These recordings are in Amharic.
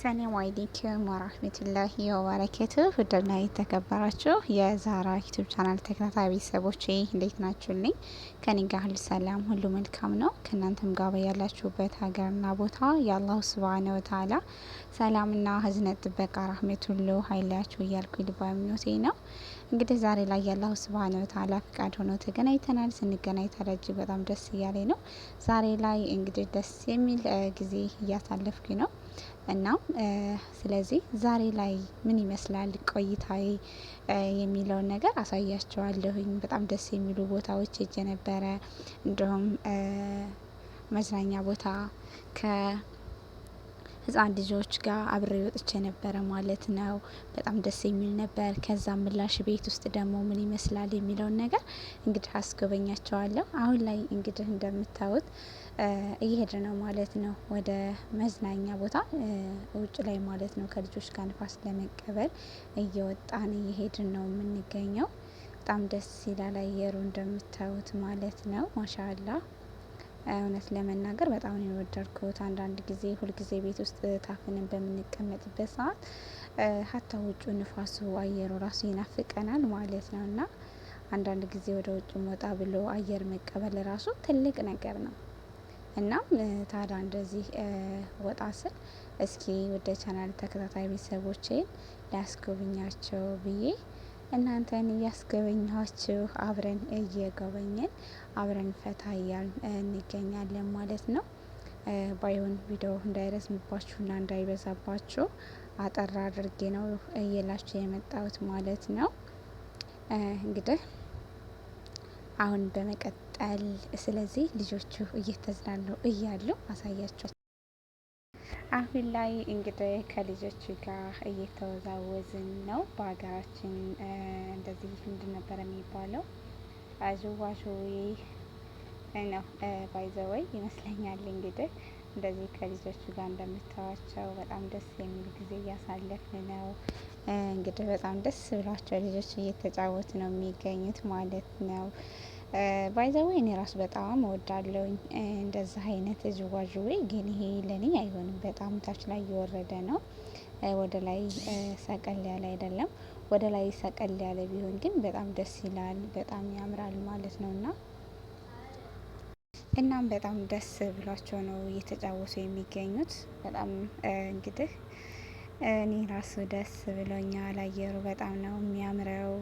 السلام عليكم ورحمة الله وبركاته። ውድና የተከበራችሁ የዛራ YouTube channel ተከታታይ ቤተሰቦቼ እንዴት ናችሁልኝ? ከኔ ጋር ሁሉ ሰላም፣ ሁሉ መልካም ነው። ከእናንተም ጋር ያላችሁበት ሀገርና ቦታ የ الله سبحانه وتعالى ሰላምና እዝነት ጥበቃ ረህመት ሁሉ አይለያችሁ እያልኩ ልባዊ ምኞቴ ነው። እንግዲህ ዛሬ ላይ የ الله سبحانه وتعالى ፍቃድ ሆኖ ተገናኝተናል። ስንገናኝ ታዲያ እጅግ በጣም ደስ እያለኝ ነው። ዛሬ ላይ እንግዲህ ደስ የሚል ጊዜ እያሳለፍኩኝ ነው። እናም ስለዚህ ዛሬ ላይ ምን ይመስላል ቆይታዬ የሚለውን ነገር አሳያቸዋለሁኝ። በጣም ደስ የሚሉ ቦታዎች ሄጄ ነበረ። እንዲሁም መዝናኛ ቦታ ከህፃን ልጆች ጋር አብሬ ወጥቼ ነበረ ማለት ነው። በጣም ደስ የሚል ነበር። ከዛ ምላሽ ቤት ውስጥ ደግሞ ምን ይመስላል የሚለውን ነገር እንግዲህ አስጎበኛቸዋለሁ። አሁን ላይ እንግዲህ እንደምታዩት እየሄደ ነው ማለት ነው፣ ወደ መዝናኛ ቦታ ውጭ ላይ ማለት ነው። ከልጆች ጋር ንፋስ ለመቀበል እየወጣን እየሄድን ነው የምንገኘው። በጣም ደስ ይላል አየሩ እንደምታዩት ማለት ነው። ما شاء الله፣ እውነት ለመናገር በጣም ነው የወደድኩት። አንዳንድ ጊዜ ሁልጊዜ ቤት ውስጥ ታፍንን በምንቀመጥበት ሰዓት حتى ውጩ ንፋሱ አየሩ ራሱ ይናፍቀናል ማለት ነው። እና አንዳንድ ጊዜ ወደ ውጭ ወጣ ብሎ አየር መቀበል ራሱ ትልቅ ነገር ነው። እናም ታዲያ እንደዚህ ወጣ ስል እስኪ ወደ ቻናል ተከታታይ ቤተሰቦቼን ሊያስጎብኛቸው ብዬ እናንተን እያስጎበኘኋችሁ አብረን እየጎበኘን አብረን ፈታ እያልን እንገኛለን ማለት ነው። ባይሆን ቪዲዮ እንዳይረዝምባችሁና እንዳይበዛባችሁ አጠር አድርጌ ነው እየላችሁ የመጣሁት ማለት ነው። እንግዲህ አሁን በመቀጠል ስለዚህ ልጆቹ እየተዝናኑ እያሉ አሳያቸው። አሁን ላይ እንግዲህ ከልጆቹ ጋር እየተወዛወዝን ነው። በሀገራችን እንደዚህ ምንድን ነበር የሚባለው? ዥዋዥዌ ነው by the way ይመስለኛል። እንግዲህ እንደዚህ ከልጆቹ ጋር እንደምታዋቸው በጣም ደስ የሚል ጊዜ እያሳለፍን ነው። እንግዲህ በጣም ደስ ብሏቸው ልጆች እየተጫወቱ ነው የሚገኙት ማለት ነው። By the way እኔ ራሱ በጣም እወዳለሁኝ እንደዛ አይነት ዥዋዥዌ፣ ግን ይሄ ለኔ አይሆንም። በጣም ታች ላይ እየወረደ ነው፣ ወደ ላይ ሰቀል ያለ አይደለም። ወደ ላይ ሰቀል ያለ ቢሆን ግን በጣም ደስ ይላል፣ በጣም ያምራል ማለት ነው። እና እናም በጣም ደስ ብሏቸው ነው እየተጫወቱ የሚገኙት። በጣም እንግዲህ እኔ ራሱ ደስ ብሎኛል። አየሩ በጣም ነው የሚያምረው፣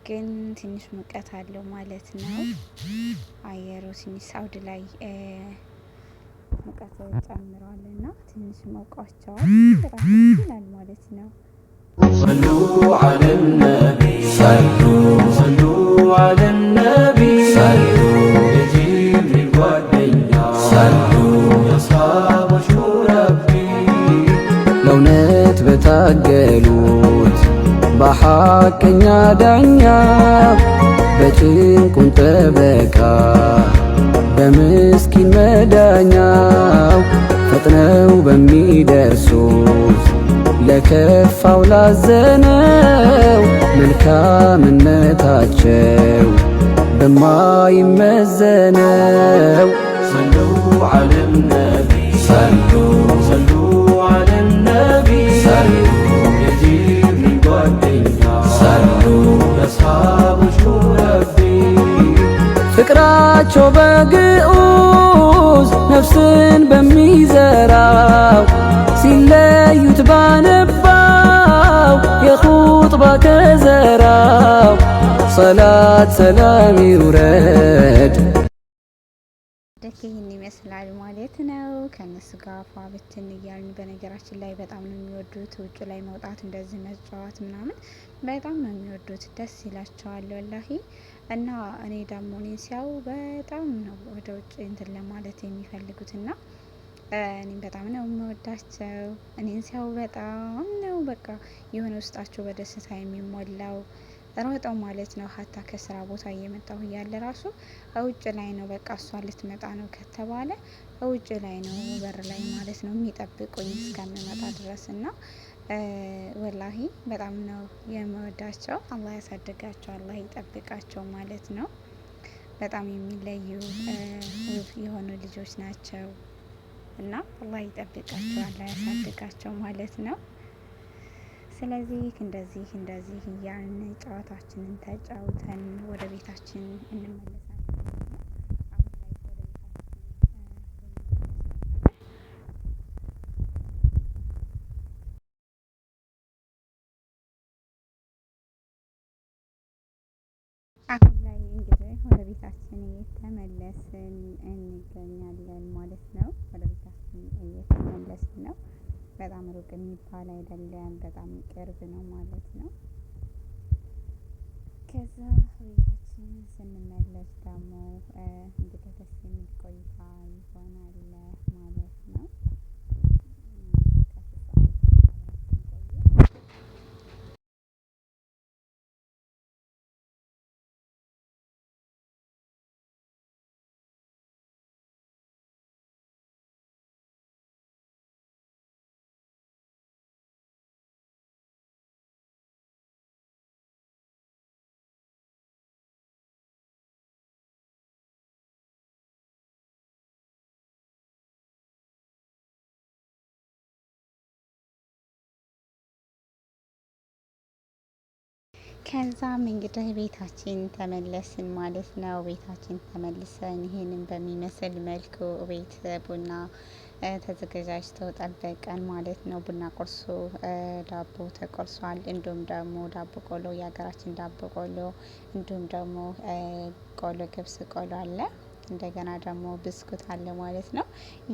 ግን ትንሽ ሙቀት አለው ማለት ነው። አየሩ ትንሽ ሳውዲ ላይ ሙቀት ጨምሯል እና ትንሽ ሞቋቸዋል። በጣም ደስ ይላል ማለት ነው። صلوا على النبي صلوا صلوا على النبي صلوا የጅብሪል ጓደኛ صلوا የአስሓቦች ሙረቢ ለእውነት በታገሉት በሐቀኛ ዳኛ በጭንቁን ጠበቃ በምስኪን መዳኛው ፈጥነው በሚደርሱት ለከፋው ላዘነው መልካምነታቸው በማይመዘነው። صلوا على النبي صلوا صلوا على النبي صلوا የጅብሪል ጓደኛ صلوا የአስሓቦች ሙረቢ ፍቅራቸው በግዑዝ ነፍስን በሚዘራው ሲለዩት ባነባው የኹጥባ ከዘራው ሰላት ሰላም ይውረድ። ደክ ይህን ይመስላል ማለት ነው። ከእነሱ ጋር ፏ ብትን እያልን፣ በነገራችን ላይ በጣም ነው የሚወዱት ውጭ ላይ መውጣት እንደዚህ መጫወት ምናምን በጣም ነው የሚወዱት፣ ደስ ይላቸዋል والله። እና እኔ ደግሞ እኔን ሲያዩ በጣም ነው ወደ ውጭ እንትን ለማለት የሚፈልጉት እና እኔም በጣም ነው የምወዳቸው። እኔን ሲያዩ በጣም ነው በቃ የሆነ ውስጣቸው በደስታ የሚሞላው ሮጠው ማለት ነው። حتى ከስራ ቦታ እየመጣሁ እያለ ራሱ ውጭ ላይ ነው፣ በቃ እሷ ልትመጣ ነው ከተባለ ውጭ ላይ ነው፣ በር ላይ ማለት ነው የሚጠብቁኝ እስከምመጣ ድረስ። እና والله በጣም ነው የምወዳቸው። አላህ ያሳድጋቸው፣ አላህ ይጠብቃቸው ማለት ነው። በጣም የሚለዩ ውብ የሆኑ ልጆች ናቸው። እና አላህ ይጠብቃቸው፣ አላህ ያሳድጋቸው ማለት ነው። ስለዚህ እንደዚህ እንደዚህ እያልን ጨዋታችንን ተጫውተን ወደ ቤታችን እንመለሳለን። አሁን ላይ እንግዲህ ወደ ቤታችን እየተመለስን እንገኛለን ማለት ነው። ወደ ቤታችን እየተመለስን ነው። በጣም ሩቅ የሚባል አይደለም፣ በጣም ቅርብ ነው ማለት ነው። ከዛ ቤታችን ስንመለስ ደግሞ እንግዲህ ደስ የሚል ቆይታ ይሆናል ማለት ነው። ከዛም እንግዲህ ቤታችን ተመለስን ማለት ነው። ቤታችን ተመልሰን ይሄንን በሚመስል መልኩ ቤት ቡና ተዘገጃጅቶ ጠበቀን ማለት ነው። ቡና ቁርሱ ዳቦ ተቆርሷል። እንዲሁም ደግሞ ዳቦ ቆሎ፣ የሀገራችን ዳቦ ቆሎ፣ እንዲሁም ደግሞ ቆሎ ገብስ ቆሎ አለ። እንደገና ደግሞ ብስኩት አለ ማለት ነው።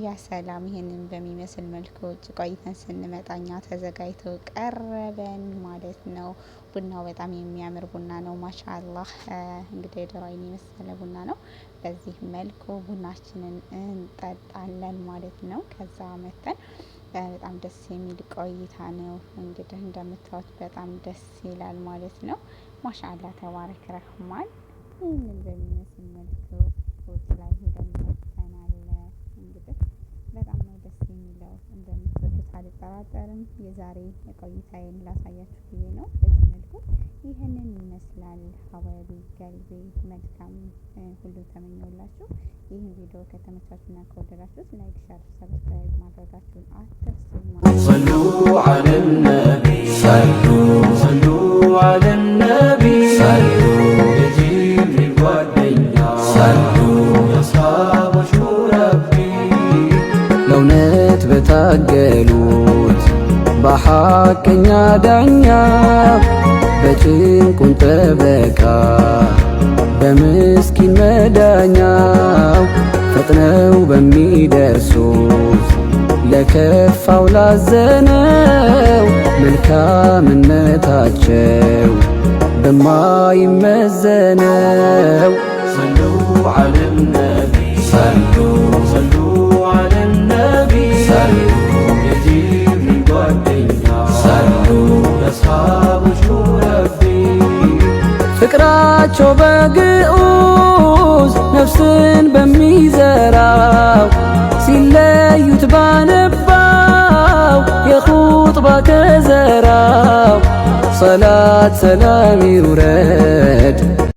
ያ ሰላም፣ ይሄንን በሚመስል መልኩ ውጭ ቆይተን ስንመጣ እኛ ተዘጋጅቶ ቀረበን ማለት ነው። ቡናው በጣም የሚያምር ቡና ነው። ማሻአላህ፣ እንግዲህ የዶሮ አይን የመሰለ ቡና ነው። በዚህ መልኩ ቡናችንን እንጠጣለን ማለት ነው። ከዛ መተን በጣም ደስ የሚል ቆይታ ነው። እንግዲህ እንደምታዩት በጣም ደስ ይላል ማለት ነው። ማሻአላህ ተባረክ ረህማን። ይህንን በሚመስል መልኩ ውጭ ላይ ሄደን መጥተናል። እንግዲህ በጣም ነው ደስ የሚለው፣ እንደምትወዱት አልጠራጠርም። የዛሬ ቆይታዬን ላሳያችሁ ብዬ ነው። በዚህ መልኩ ይህንን ይመስላል። ሀባይቢ ገልቤ መልካም ሁሉ ተመኘውላችሁ። ይህን ቪዲዮ ከተመቻችሁና ከወደዳችሁት like፣ share፣ subscribe ማድረጋችሁን አትርሱ። صلوا على النبي صلوا صلوا على النبي صلوا የጅብሪል ጓደኛ صلوا የአስሓቦች ሙረቢ ለእውነት በታገሉት በሐቀኛ ዳኛ በጭንቁን ጠበቃ በምስኪን መዳኛው ፈጥነው በሚደርሱት ለከፋው ላዘነው መልካምነታቸው በማይመዘነው صلوا على النبي صلوا صلوا على النبي صلوا የጅብሪል ጓደኛ صلوا የአስሓቦች ሙረቢ ፍቅራቸው በግዑዝ ነፍስን በሚዘራው ሲለዩት ባነባው የኹጥባ ከዘራው ሰላት ሰላም ይውረድ።